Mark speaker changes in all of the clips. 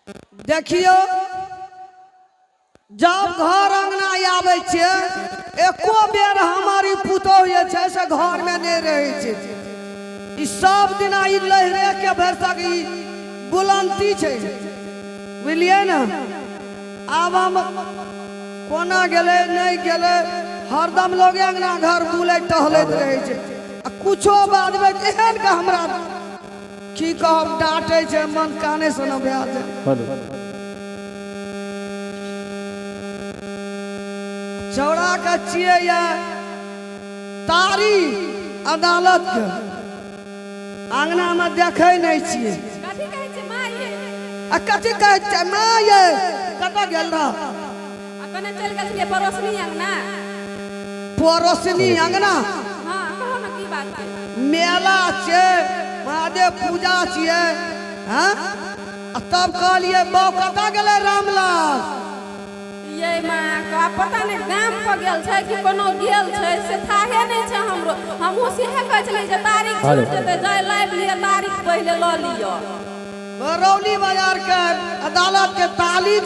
Speaker 1: देखियौ, जब घर अंगना आबै छियै, एको बेर हमर ई पुतोहु जे छै से घरमे नहि रहै छै। ई सब दिना ई लहरे के भरिसक ई बुलंती छै, बुझलियै ने? आब हम कोना गेलै नहि गेलै, हरदम लोगे अंगना घर बुलैत टहलैत रहै छै आ कुछो बाजबै एहन के हमरा की कहब, डाँटै छै, मन काने से न भए जाय। चौड़ा के छियै या तारी अदालत के अंगना में देखै नहि छियै।
Speaker 2: कथी कहै छै माँ ये?
Speaker 1: आ कथी कहै छै माँ ये? कतऽ गेल रह?
Speaker 2: आ कने चलि गेल छलियै पड़ोसनी अंगना।
Speaker 1: पड़ोसनी अंगना?
Speaker 2: हाँ, कहू ने की बात छै?
Speaker 1: मेला छै, महादेव पूजा छियै। हाँ, आ तब कहलियै बौ कतऽ गेलै रामलाल?
Speaker 2: ये माँ का पता नहि, गाम पर गेल छै कि कोनो गेल छै से थाहे नहि छै हमरो। हमहूँ सेहे कहै छलियै जे तारीख छूटि जेतै, जाय लाबि लिअ तारीख, पहिले लऽ लिअ।
Speaker 1: बरौली बाजार के अदालत के तारीख,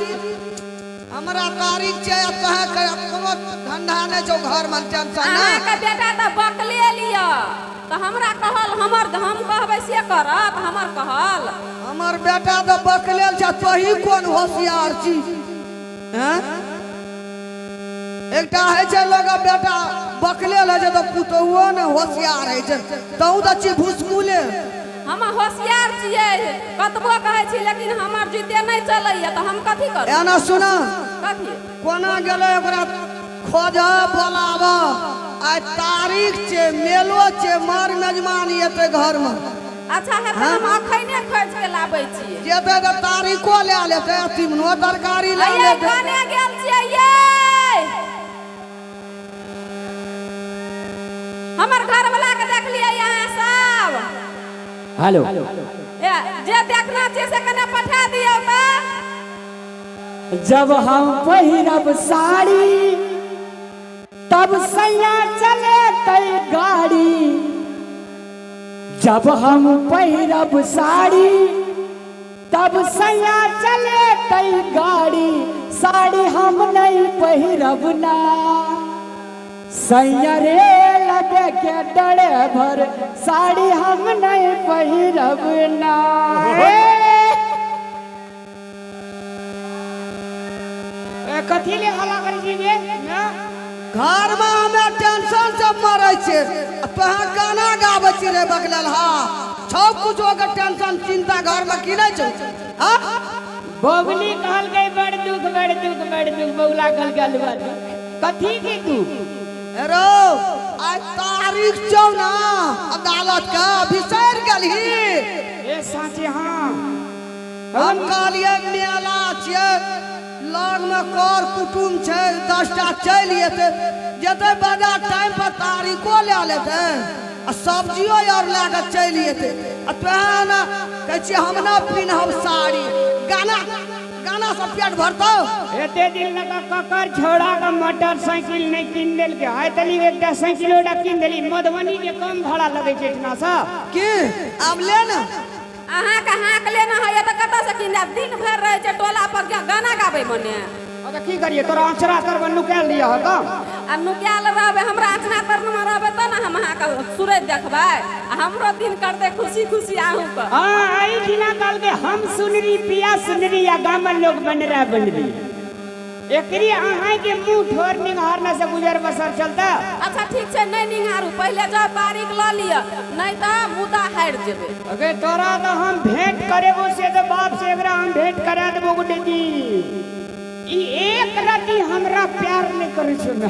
Speaker 1: हमरा तारीख छै आ तोहे के कोनो धंधा नहि छौ घर में, टेंशन नहि।
Speaker 2: अहाँके बेटा तऽ बकले लिअ तऽ हमरा कहल हमर, हम कहबै से करत हमर कहल।
Speaker 1: हमर बेटा तऽ बकलेल छै, तोही कोन होशियार छी? हैं, एकटा होइ छै लोक बेटा बकलेल होइ छै तऽ पुतोहुओ ने होशियार होइ छै। तहूँ तऽ छी भुसकुले।
Speaker 2: हम होशियार छियै, कतबो कहै छी लेकिन हमर जिद्दे नहि चलैया, तऽ हम कथी करू?
Speaker 1: एना सुना।
Speaker 2: कथी?
Speaker 1: कोना गेलै ओकरा खोज बोलाब, आइ तारीख छै, मेलो छै, मार मेजमान एतै घरमे।
Speaker 2: अच्छा हेतै, हम अखने खोजि के लाबै छियै।
Speaker 1: जेतै तऽ तारीखो लए लेतै, तीमनो तरकारी लए
Speaker 2: अये
Speaker 1: लेतै।
Speaker 2: कने गेल छियै ये? हमर घरवला के देखलियै अहाँ सब?
Speaker 3: हेलो।
Speaker 2: ए, जे देखना छै से कने पठा दियौ तऽ।
Speaker 3: जब हम पहिरब साड़ी तब सैया चले तै गाड़ी, जब हम पहिरब साड़ी तब सैया चले तै गाड़ी, साड़ी हम नहीं पहिरब ना, सैया रे लगे के डरे भर, साड़ी हम नहीं पहिरब ना।
Speaker 4: ए, कथी ले हल्ला करै छी गे ना?
Speaker 1: घरमे हमे टेंशन से मरै छियै आ तोहाँ गाना गाबै छी रे बकलेल। हा, छौ कुछो के टेंशन चिंता घरमे की नहि छौ? हाँ।
Speaker 4: बबली कहलकै बड़ दुख, बड़ दुख, बड़ दुख। बौला कहलकै अलुआ दुख। कथी के दुख?
Speaker 1: रौ, आइ तारीख छौ ना अदालत के, बिसरि गेलही?
Speaker 4: ए साँचे, हाँ।
Speaker 1: हम कहलियै मेला छियै, लगमे कर कुटुम छै, 10टा चलि एतै, जेतै बाजार टाइम पर तारीखो लए लेतै आ सब्जियो आर लए कऽ चलि एतै। आ तोहे ने कहै छियै हम ने पिन्हब साड़ी, गाना गाना सब पेट भरतौ?
Speaker 4: एते दिन लगा ककर छोड़ा के मोटरसाइकिल नहि कीन देलकै, आइ तली एकटा साइकिलो टा कीन देली। मधुबनी के कम भाड़ा लगै छै एहिठिना सँ?
Speaker 1: की आब ले ने।
Speaker 2: अहाँके हाँक लेना होइए तऽ कतऽसँ कीन देब? दिन भरि रहै छै टोला पर गाना गाबै मने।
Speaker 4: तऽ की करियै, तोरा अँचरा तरमे नुकायल दिअ तऽ?
Speaker 2: आ नुकायल रहबै, हमरा अँचरा तरमे रहबै तऽ ने हम अहाँके सूरज देखबै आ हमरो दिन करतै खुशी खुशी अहूँके।
Speaker 4: हाँ, एहिठिना कहलकै हम सुनरी पिया सुनरी आ गामक लोक बनरा बनरी। एकरी अहाँके मुँह ठोर निहारने से गुजर बसर चलता?
Speaker 2: अच्छा ठीक छै, नहि निहारू, पहिले जाउ तारीख लऽ लिअ, नहि तऽ मुदा हारि जेबै।
Speaker 4: अगे तोरा तऽ हम भेंट करेबो से तऽ बाप से एकरा हम भेंट करा देबो गुड्डी। ई एक रति हमरा प्यार नहि करै छै ने।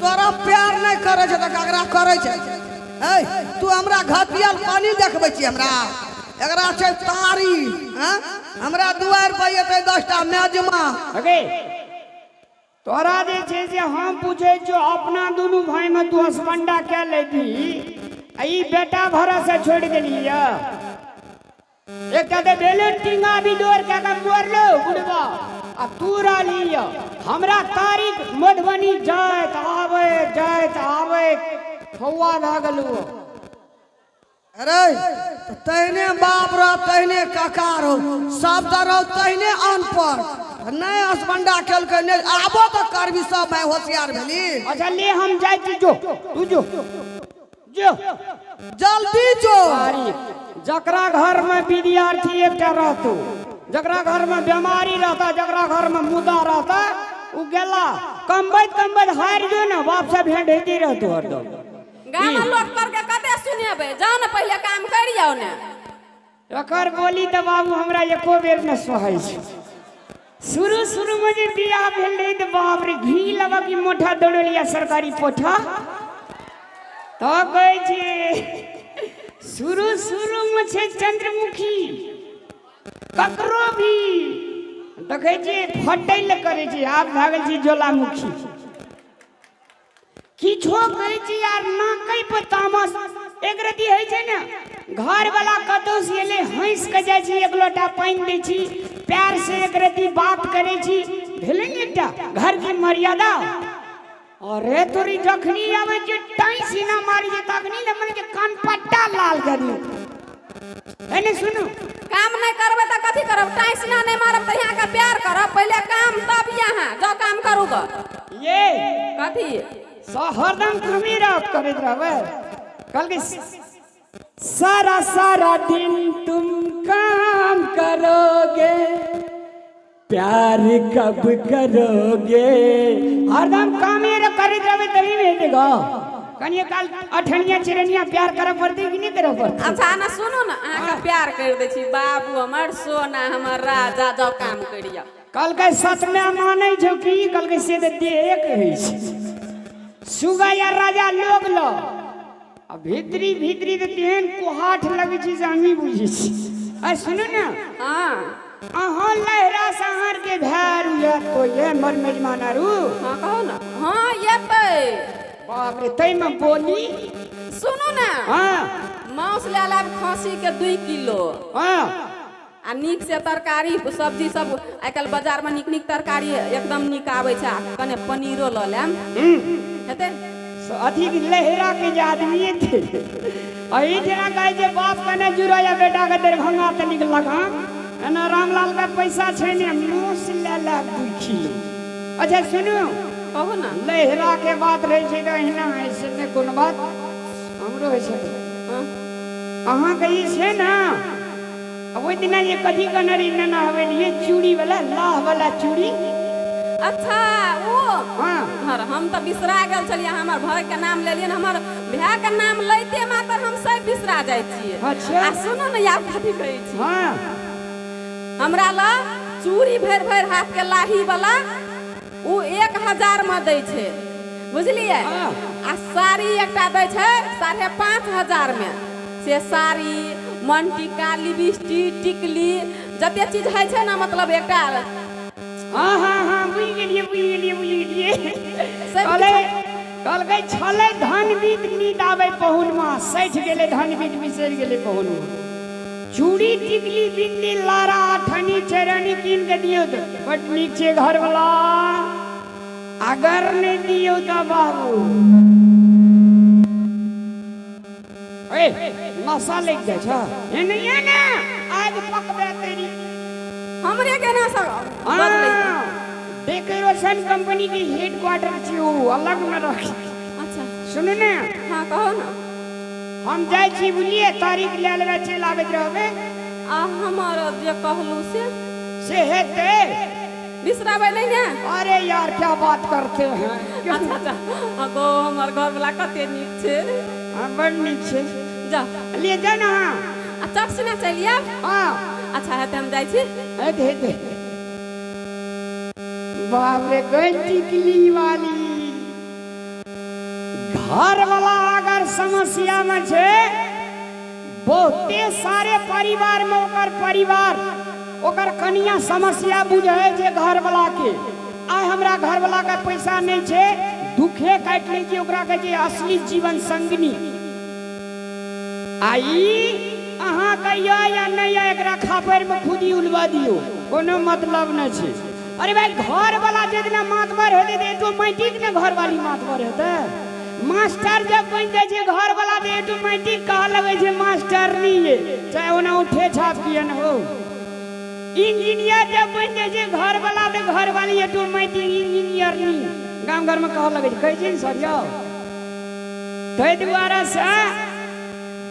Speaker 1: तोरा प्यार नहि करै छै तऽ ककरा करै छै? ऐ तू हमरा घटियल पानी देखबै छी? हमरा एकरा छै तारी। हैं, हमरा दुआरि पर एतै 10टा मेजमा।
Speaker 4: अगे तोरा जे छै से हम पूछै छियौ, अपना दुनू भाई में तू हसबंडा कै लेबही आ ई बेटा भरोसे छोड़ि देली? यऽ एकटा तऽ भेलो टींगा भी डोर कए कऽ मरलो बुढ़बा आ तू रहली। यऽ हमरा तारीख मधुबनी जाइत आबै जाइत आबै फौआ भए गेलू।
Speaker 1: अरे तऽ तहने बाप रह तहने काका रहो, सब तऽ रहो तहने अनपढ़। नहि हसबंडा केलकै नहि, आबो तऽ करबी सब भाय होशियार भेली।
Speaker 4: अच्छा ले हम जाइ छी, जो तू जो जो
Speaker 1: जल्दी जो।
Speaker 4: जकरा घर में विद्यार्थी एकटा रहतो, जकरा घर में बीमारी रहता, जकरा घर में मुद्दा रहता, उ गेला कमबैत कमबैत हारि जो ने, बाप से भेंट होते रहतो हरदम।
Speaker 2: गाम में लोक पर के कते सुनेबै, जाउ ने पहिले काम करि जाउ ने।
Speaker 4: एकर बोली तऽ बाबू हमरा एको बेर न सोहाइ छै। शुरू शुरू में जे बियाह भेल रहे तऽ बाप रे घी लगा कि मोठा दौड़लिया सरकारी पोठा, तऽ कहै छै शुरू शुरू में छै चंद्रमुखी, ककरो भी देखै छियै फटै लए करै छै, आब भए गेल छै ज्वालामुखी। किछो कहै छी यार नाकै पर तामस एक रति होइ छै ने, घर वाला कतौ से एलै हंसि के जाइ छी, एक लोटा पानि दै छी, प्यार से एक रति बात करै छी, भेलै ने एकटा घर के मर्यादा। अरे तोरी जखनी आबै छै टाइ सीना मारी छै तखनी ने मन के कान पट्टा लाल कर दियौ। एने सुनू,
Speaker 2: काम नहीं करबै तऽ कथी करब, टाइ सीना नहीं मारब तऽ यहाँ के प्यार करब, पहिले काम तब यहाँ जाओ काम करू ग।
Speaker 4: ये
Speaker 2: कथी
Speaker 4: हरदम कमी रह करैत रहबै। कहलकै सारा सारा दिन तुम काम करोगे,
Speaker 3: प्यार कब करोगे।
Speaker 4: हरदम कामे रह करैत रहबै तभी ने हेतै ग। कनिए काल अठनिया चिरनिया प्यार करऽ पड़तै कि नहि करऽ पड़तै?
Speaker 2: अच्छा ना सुनू ने, अहाँके प्यार कर दै छी बाबू हमर सोना हमर राजा, जाओ काम करिया।
Speaker 4: कहलकै सतमे मानै छौ की? कहलकै से तऽ देहे कहै छै, सुगा या राजा लोग ल आ भीतरी भीतरी तऽ तेहन कुहाठ लगै छै जे हमही बुझै छी। आ सुनू ने,
Speaker 2: हाँ
Speaker 4: अहाँ लहरा सहार के भैरू या कोई है मर मेजमान आरू?
Speaker 2: हाँ कहू ना। हाँ येतै।
Speaker 4: बाप रे तैमे बोली।
Speaker 2: सुनू ने,
Speaker 4: हाँ
Speaker 2: मांस ले लाब खसी के 2 किलो।
Speaker 4: हाँ
Speaker 2: आ नीक से तरकारी सब्जी सब आइ काल्हि बाजार में नीक नीक तरकारी एकदम नीक आबै छै, आ कने पनीरो लऽ लेम हेतै।
Speaker 4: अथी लहरा के जे आदमी थे एहि जेना कहै छै बाप कने जुड़ा या बेटा के दरभंगा तनिक लगाम, एना रामलाल के पैसा छै ने, मांस ले ले 2 किलो। अच्छा सुनू,
Speaker 2: कहू ना।
Speaker 4: लहरा के बात रहै छै तऽ अहिना ऐसे नहि कोनो बात हमरो होइ छै। अहाँके ई छै ने, ओहि दिना जे कथी कहने रही नेना हवेलिए चूड़ी वाला लाह वाला चूड़ी।
Speaker 2: अच्छा ओ
Speaker 4: हाँ
Speaker 2: हम तऽ बिसरा गेल छलियै, हमर भाय के नाम लेलियै, हमर भाय के नाम लैते मात्र हम सब बिसरा जाइ छियै।
Speaker 4: अच्छा
Speaker 2: आ सुनू ने याद कथी कहै छी।
Speaker 4: हाँ
Speaker 2: हमरा ल चूड़ी भरि भरि हाथ के लाही वाला उ 1000 में दै छै, बुझलियै? आ साड़ी एकटा दै छै 5,500 में। से साड़ी मनटीका लिपस्टिक टिकली जते चीज होइ छै ने, मतलब एकटा।
Speaker 4: हाँ हाँ हाँ बुझि गेलियै बुझि गेलियै बुझि गेलियै। कहलकै छलै धनबीत नीद आबै पहुनमा, सठि गेलै धनबीत बिसरि गेलै पहुनमा। चूड़ी टिकली बिंदी लारा अठनी चरनी कीन के दियौ तऽ बड नीक छै घरवला, अगर नहि दियौ तऽ बाबू ए नशा लागि जाइ छै। एने एने आगि पकबै तेरी।
Speaker 2: हमरे केना सब बदलै?
Speaker 4: डेकोरेशन कंपनी के हेड क्वार्टर छी उ, अलग में रख।
Speaker 2: अच्छा
Speaker 4: सुनू ने।
Speaker 2: हाँ कहू ना।
Speaker 4: हम जाइ छी बुझलियै, तारीख लए लेबै चलि आबैत रहबै।
Speaker 2: आ हमर जे कहलू
Speaker 4: से हेतै,
Speaker 2: बिसराबै नहि ने।
Speaker 4: अरे यार क्या बात करते हैं।
Speaker 2: अच्छा अच्छा अगो हमर घरवला कते नीक छै।
Speaker 4: हाँ बड़ नीक छै।
Speaker 2: जा
Speaker 4: लिए जाउ ने। हाँ
Speaker 2: आ चट सिना चलि आयब।
Speaker 4: हाँ
Speaker 2: अच्छा हेतै, हम जाइ छी।
Speaker 4: हेतै हेतै। बाप रे गई टिकली वाली। घर वाला अगर समस्या में छै, बहुते सारे परिवार में ओकर परिवार ओकर कनिया समस्या बुझै छै घर वाला के। आइ हमरा घर वाला के पैसा नहीं छै, दुखे काटि लै छै, ओकरा कहै छै असली जीवन संगिनी। आई अहाँ कहियो या नहीं या एकरा खापड़ में खुदी उलवा दियो, कोनो मतलब नहीं छै। अरे भाई घर वाला जितना मातबर हेतै तऽ ऑटोमेटिक ने घर वाली मातबर हेतै। मास्टर जब बनि जाइ छै घर वाला तऽ ऑटोमेटिक कहऽ लगै छै मास्टरनी ये, चाहे ओना उठे छाप किए ने हो। इंजीनियर जब बनि जाइ छै घर वाला तऽ घर वाली ऑटोमेटिक इंजीनियरनी गाम घरमे कहऽ लगै छै, कहै छै ने सर यौ। ताहि दुआरे से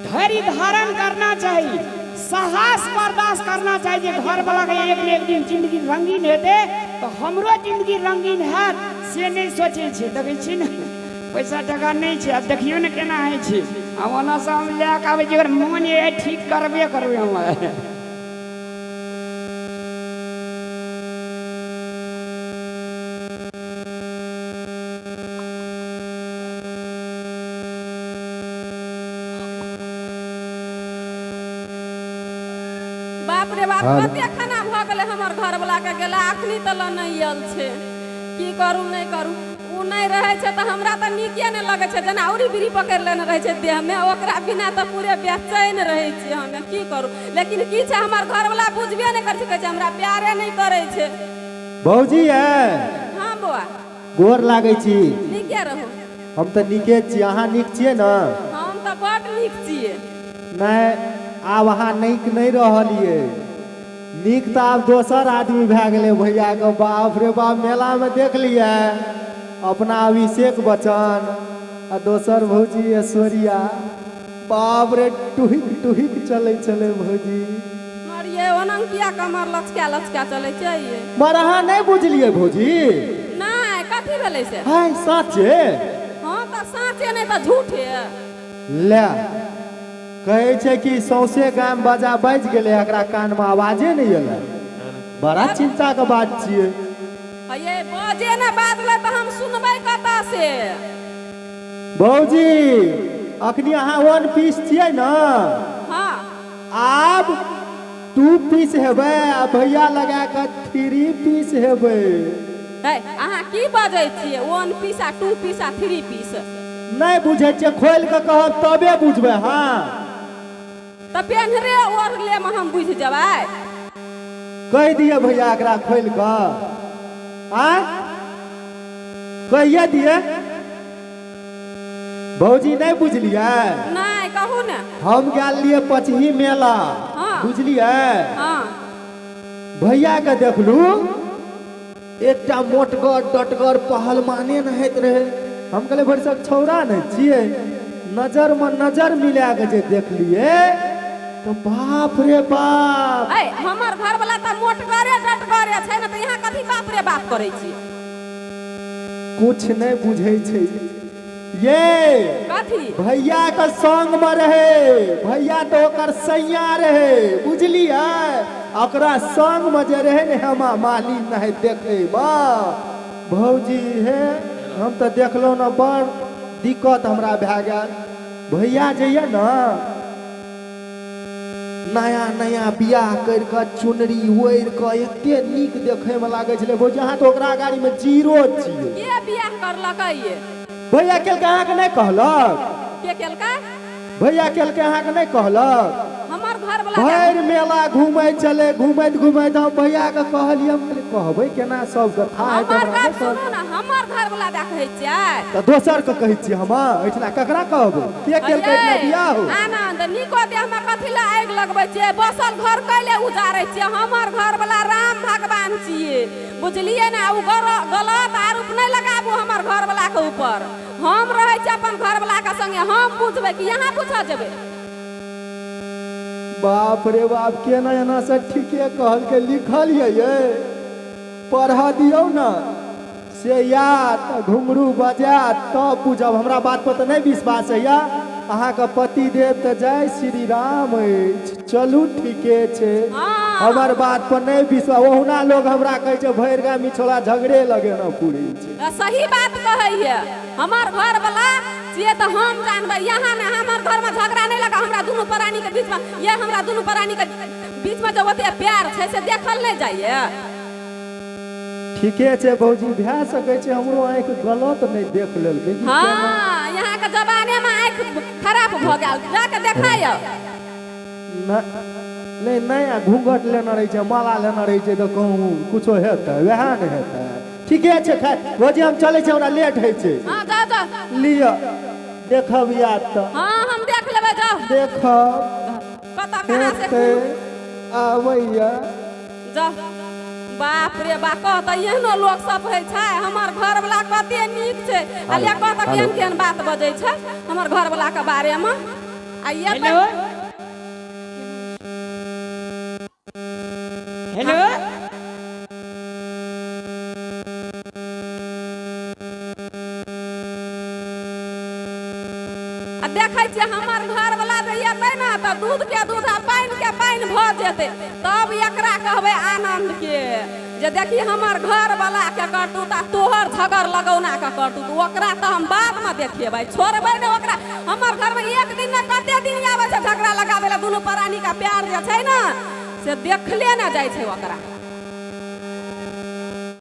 Speaker 4: धैर्य धारण करना चाही, साहस बर्दाश्त करना चाही जे घर वाला के एक ने एक दिन जिंदगी रंगीन हेतै तऽ हमरो जिंदगी रंगीन हैत, से नहि सोचै छै। देखै छी ने पैसा टका नहि छै, आब देखियौ ने केना होइ छै। आ ओना से हम लए कऽ आबै छी, अगर मोन ये ठीक करबे करबै हम।
Speaker 2: बाप रे बाप, कते खाना भऽ गेलै हमर घरवला के गेला अखनी तक नहि आयल छै। की करू नहि करू, ओ नहि रहै छै तऽ हमरा तऽ नीके नहि लगै छै, जेना उड़ी बिड़ी पकड़ि लेने रहै छै देहमे, ओकरा बिना तऽ पूरे बेचैन रहै छियै हमे। की करू, लेकिन की छै हमर घरवला बुझबे नहि करै छै, कहै छै हमरा प्यारे नहि करै छै।
Speaker 5: भौजी ये।
Speaker 2: हाँ बौआ।
Speaker 5: गोर लागै छी।
Speaker 2: नीके रहू।
Speaker 5: हम तऽ नीके छी, अहाँ नीक छियै ने?
Speaker 2: हम तऽ बड नीक छियै।
Speaker 5: नहि, आब अहाँ नीक नहि रहलियै, नीक तऽ आब दोसर आदमी भए गेलै भैयाके। बाप रे बाप, मेलामे देख लियै अपना अभिषेक बच्चन आ दोसर भौजी ऐश्वर्या, बाप रे टुहिक टुहिक चलै छलै भौजी।
Speaker 2: मरिये ओना किया कमर लचका लचका चलै छै ये?
Speaker 5: मर अहाँ नहि बुझलियै भौजी?
Speaker 2: नहि, कथी भेलै से?
Speaker 5: हाय साँचे।
Speaker 2: हाँ तऽ साँचे नहि तऽ झूठे।
Speaker 5: ले कहै छै कि सौंसे गाम बाजा बाजि गेलै, एकरा कानमे आवाजे नहि एलै। बड़ा चिंता के बात छियै।
Speaker 2: ये बजे ने बाजलै तऽ हम सुनबै कतऽ से?
Speaker 5: भौजी अखनी अहाँ वन पीस छियै ने?
Speaker 2: हाँ।
Speaker 5: आब 2 पीस हेबै आ भैया लगा कऽ 3 पीस हेबै।
Speaker 2: है अहाँ की बजै छियै? 1 पीस आ 2 पीस आ 3 पीस।
Speaker 5: नहि बुझै छियै, खोलि कऽ कहब तबे बुझबै। हाँ
Speaker 2: तऽ पेन्हरे ओढ़ले मे हम बुझि जेबै।
Speaker 5: कहि दिअ भैया एकरा खोलि कऽ, आँय कहिए दिअ। भौजी नहि बुझलियै?
Speaker 2: नहि, कहू ने।
Speaker 5: हम गेल रहियै पचही मेला।
Speaker 2: हाँ।
Speaker 5: बुझलियै?
Speaker 2: हाँ।
Speaker 5: भैया के देखलू एकटा मोटगर डटगर पहलमाने नहैत रहे। हम कहलियै भरिसक छौड़ा नहि छियै, नजर में नजर मिला के जे देखलियै तऽ बाप रे बाप।
Speaker 2: ऐ हमर घरवला तऽ मोटगरे डटगरे छै ने, तऽ यहाँ कथी बाप रे बाप करै छियै?
Speaker 5: कुछ नहि बुझै छै ये।
Speaker 2: कथी?
Speaker 5: भैया के संग में रहे, भैया तो ओकर सैया रहे, बुझलियै? ओकरा संग में जे रहे ने हेमा मालिन नहीं देखे माँ भौजी हे, हम तऽ देखलहुँ ने बड़ दिक्कत हमरा भए गेल। भैया जे ये ने नया नया बियाह करि कऽ चुनरी ओढ़ि कऽ एते नीक देखै में लागै छलै भौजी, अहाँ तऽ ओकरा गाड़ी में जीरो छियै।
Speaker 2: के बियाह करलकै ये?
Speaker 5: भैया केलकै, अहाँके नहि कहलक?
Speaker 2: के केलकै?
Speaker 5: भैया केलकै, अहाँके नहि कहलक?
Speaker 2: हमर घरवला
Speaker 5: भरि मेला घूमै छलै, घूमैत घूमैत हम भैया के कहलियै, हम कहलियै कहबै केना सबके था हेतै,
Speaker 2: हमर
Speaker 5: हमरा
Speaker 2: गप
Speaker 5: नहि कहल।
Speaker 2: सुनू ने, हमर घरवला दए कहै छियै।
Speaker 5: तऽ दोसर के कहै छियै हम, एहिठिना ककरा कहबै? के केलकै एहिठिना बियाह हो?
Speaker 2: आनंद नीको देहमे कथी लए आगि लगबै छियै? बसल घर कैले उजारै छियै? हमर घरवला राम भगवान छियै, बुझलियै ने? ओ गलत आरोप नहि लगाबू हमर घरवला के ऊपर। हम रहै छियै अपन घरवला के संगे, हम बुझबै कि यहाँ पूछऽ जेबै?
Speaker 5: बाप रे बाप, केना एना से ठीके कहलकै, लिखल ये पढ़ दियौ ने से या तऽ घुंघरू बजायत तब बुझब। हमरा बात पर तऽ नहि विश्वास होइया, अहाँके पति देव तऽ जय श्री राम अछि। चलू ठीके छै, हमर बात पर नहि विश्वास। ओहुना लोग हमरा कहै छै भरि गाम ई छोड़ा झगड़े लगेना पूरी छै।
Speaker 2: सही बात कहैया, हमर घरवला छियै तऽ हम जानबै। यहाँ ने हमर घरमे झगड़ा नहि लगा, हमरा दुनू प्राणी के बीचमे, ये हमरा दुनू प्राणी के बीचमे जे ओते प्यार छै से देखल नहि जाइए।
Speaker 5: ठीके छै भौजी, भए सकै छै हमरो आँखि गलत नहि देख लेलकै।
Speaker 2: हाँ, यहाँ के जमाने में आँखि खराब भऽ गेल, जाके देखाय।
Speaker 5: नहि नहि, घूंघट लेने रहै छै, माला लेने रहै छै, तऽ कहूँ कुछो हेतै? वएह नहि हेतै। ठीके छै। खैर भौजी, हम चलै छी, हमरा लेट होइ छै।
Speaker 2: हँ, जाउ जाउ।
Speaker 5: लिअ, देखब याद तऽ।
Speaker 2: हँ, हम देख लेबै, जाउ।
Speaker 5: देखब।
Speaker 2: कतऽ कहाँ से
Speaker 5: हेतै आबैया।
Speaker 2: जाउ। बाप रे बा, कह तऽ एहनो लोक सब होइ छै। हमर घरवला कते नीक छै आ ले कह तऽ केहन केहन बात बजै छै हमर घरवला के बारेमे। आ ये
Speaker 4: हेलो, हेलो।
Speaker 2: आ देखै छियै, हमर घरवला जे एतै ने तऽ दूध के दूध आ पानि के पानि भऽ जेतै। तब एकरा कहबै आनंद के जे देखी हमर घरवला के करतूत आ तोहर झगड़ लगौना के करतूत। ओकरा तऽ हम बादमे देखेबै, छोड़बै ने ओकरा। हमर घरमे एक दिन ने कते दिन आबै छै झगड़ा लगाबै लए। दुनू प्राणी के प्यार जे छै ने से देखले ने जाइ छै ओकरा।